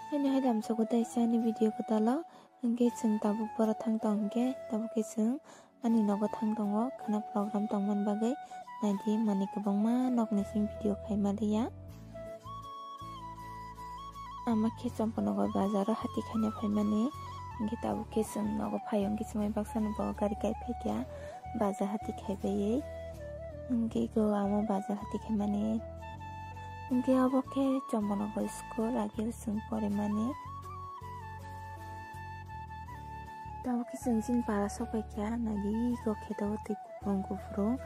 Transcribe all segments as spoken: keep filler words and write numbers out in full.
Haino hai lamsogo tei ani video kwtalo, hwnkhe chwng tabuk boro thang tong hwnkhe, tabuk khe chwng ani nogo thang tongo, khwna program tongmani bagwi naidi manwi kwbangma nokni simi video khaima liya. Ama khe Chomponogo bazaro hati khaina phaimani, hwnkhe tabuk khe chwng nogo phaio, hwnkhe chwng bai baksano bo gari kai phaikha. Bazar hati khaibaiwi. Hwnkhe iko amo bazar hati khaimani. Hwnkhe obo khe Chomponogo school, ageo chwng porimani. Tabuk khe chwng chini para sokphaikha, naidi iko kheto twi kuphurung kuphurung,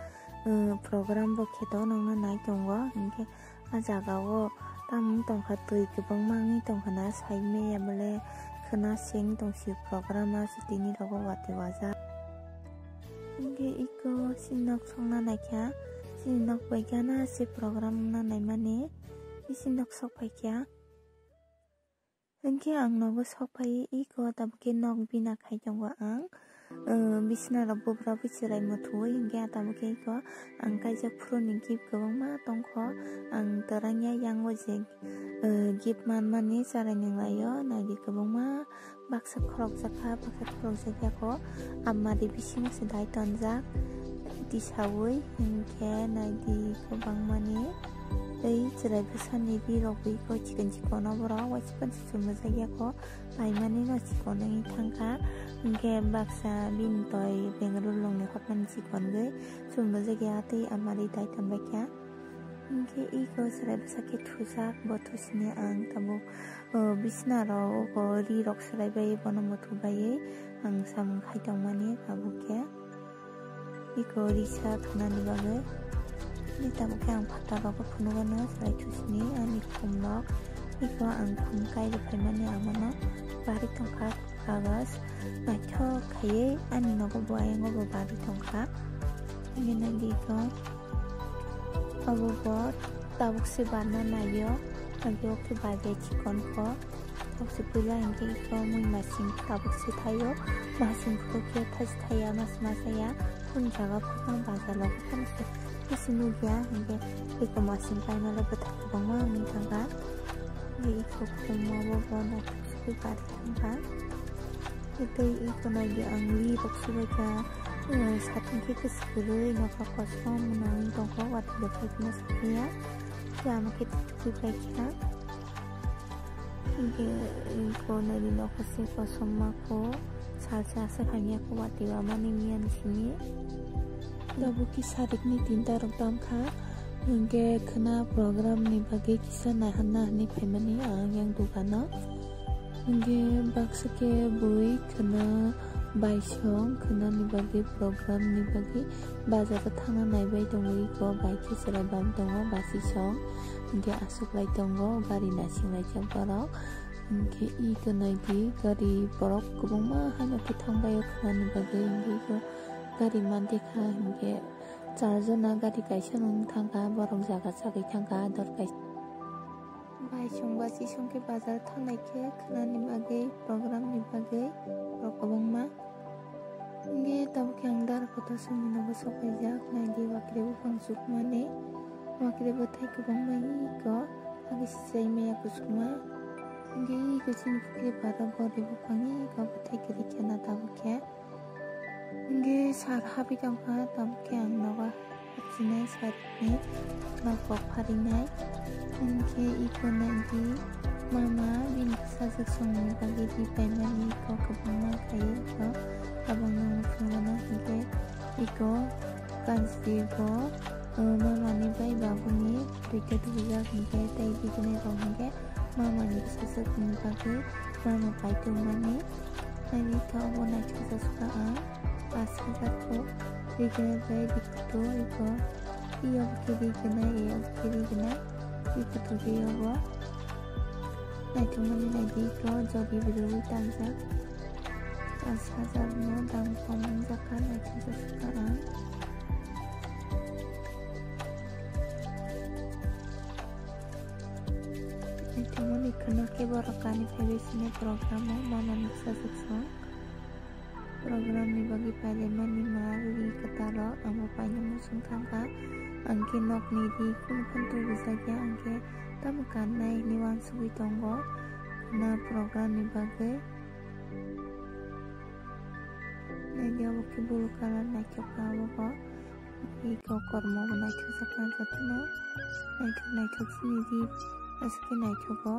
eh, program bo kheto nokna nai tongo. Hwnkhe ah jagao tamung tongkha, twi kwbangma wngwi tongkha na, saimaya bole khwna se wng tong si program, ah, tini rogo watwi wajak. Hwnkhe iko chini nok sokna naikha, chini nok bai gana se program wngna naimani, chini nok sokphaikha. Hwnkhe ang nogo sokphai iko tabuk khe nok bina khai tongo ang. Eh, bisna rok bubra bui chwrai muthuwi hwnkhe tabuk khe iko ang kaijak phuru ni gift kwbangma tongkho. Ang twrangya yango je, eh, gift manmani chwrai nanglaio, naidi kwbangma baksa khorokjakha, baksa khorokjakya kho. Almari bisingo se dai tonjak tisawi hwnkhe naidi kwbangmani tei chwrai bwsani rirok iko chikon chikon oborok waisa chumajak ya kho. Paimani no chikon wngwi thangkha, hwnkhe baksa bini toi Bengaluru longni hotmani chikon gwi chumajak ya tei almari dai tonbaikha. Hwnkhe iko chwrai bwsa khe thujak, bo thusini ang tabuk, o, bisna rok, o, ri rok swlai bai bono muthu baiwi ang samung khai tongmani tabuk khe. Iko risa thwnani bagwi. Tei tabuk khe ang phatar rogo phunukgano chwrai thusini ani khum rok. Iko ang khum kai rw phaimani, ang bono bari tongkha kagos naithok khaiwi ani nogo bo ayang o bo bari tongkha. Hwnkhe nai di iko obo bo tabuk se barna naio, agi o khe bai bai chikon kho. Tabuk se puila hwnkhe iko mui masing tabuk se thaio, masing phuru khe thaisa thaiya, mas mas ya, kunu jaga phuru bazar logo phano se bisi nukya, hwnkhe iko masing paimale bwthak kwbangma wngwi thangkha. Hwnkhe iko khum obo bo naithok se bari thangkha. Tei iko nai di ang ri rok subaikha, eh, satung khe kwchwrwi nokha kosom nangwi tongkha, watwi rok phai phano sokya. Tei ama khe twi paikha. Hwnkhe, eh, iko nai di nokha se kosom ma kho, salsa aswk hamya kho, watwi ba mani miya ni simi. Tabuk khe sarikni tinta rok tamkha, hwnkhe khwna program ni bagwi kisa naiharna hinwi phaimani ang yang dukano. Hwnkhe baksa khe bui khwna baisong, khwnani bagwi program ni bagwi bazaro thangna naibai tongwi iko bai khe chwrai bam tongo basisong, hwnkhe aswk lai tongo gari naising laijak borok. Hwnkhe iko nai di gari borok kwbangma haino khe thangbai o khwnani bagwi, hwnkhe iko gari mantekha hwnkhe. Charjona gari kaisa nung thangkha, borok jaga chagwi thangkha, dor kaisa. Bai chwng basi chwng khe bazar thangnai khe khwnani bagwi, program ni bagwi borok kwbangma. Hwnkhe tabuk khe ang dara kotor songni nogo sokphaijak, naidi wakre buphang chukmani, wakre bwthai kwbangma iko, agi sichai maya kuchukma. Hwnkhe iko chini pukri paro bori buphang iko bwthai kwrwi kheno tabuk khe. Hwnkhe sar habwi tongkha, tamo khe ang nogo hapsinai sarni nok kok pharinai. Hwnkhe iko nai di mama bini bwsajwk songni bagwi ri paimani iko kwbangma khlaiwi iko tabukno muthungmano. Hwnkhe iko kanchligo, uh, mamani bai babuni duita tubujak hwnkhe tei bikinai rok hwnkhe mamani bwsajwkni bagwi mama pai tongmani. Naidi khe obo naithok jasukha ang, pash hajar kho, rignai bai rikto iko, iyo khe rignai, iyo khe rignai, rikto de obo. Naithokmani naidi iko, jodi bwrwi tangjak, pash hajar no dam kom wngjak kha, naithok jasukha ang. Naithokmani kheno khe borok kani phaibai sini program o mamani bwsajwk song. Program ni bagwi pailaimani ma ri kwtal rok amo paina muchung thangkha. Ang khe nokni ri kunu phano tubujakya, ang khe tamo kannai hinwi uansugwi tongo. Khwna program ni bagwi. Naidi obo khe blue colour naithok kha obo bo. Iko kormo bo naithok jak kha jotono. Naithok naithok sini di aswk khe naithogo.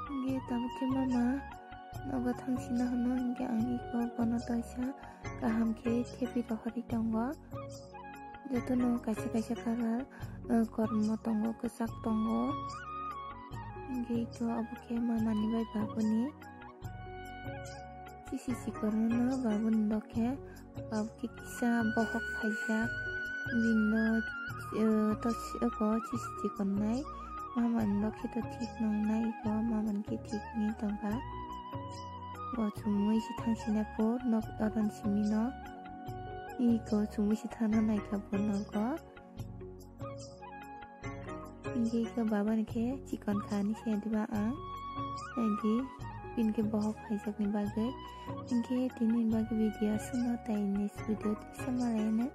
Hingke tabuk khe mama nogo thangsina hwnwi hingke ang iko bono toisa kaham khe thepi rohorwi tongo. Jotono kaisa kaisa colour, eh, kormo tongo, kwchak tongo. Hingke ito obo khe mamani bai babuni. Chisi chikon no babuni dokhe, babu khe kisa bohok phaijak. Bini no, eh, to si-, oko chisi chikon nai. Mamani dokhe to thik nong nai iko, mamani khe thik ni tongkha. Bo chumui si thangsina po nok aron simi no. Iko chumui si thangna naikha bo nogo. Hingke iko babani khe chikon kha ni se diba ang. Hingke bini khe bohok phaijakni bagwi. Hingke tini bagwi video aswkno, tai next video tisa malaina.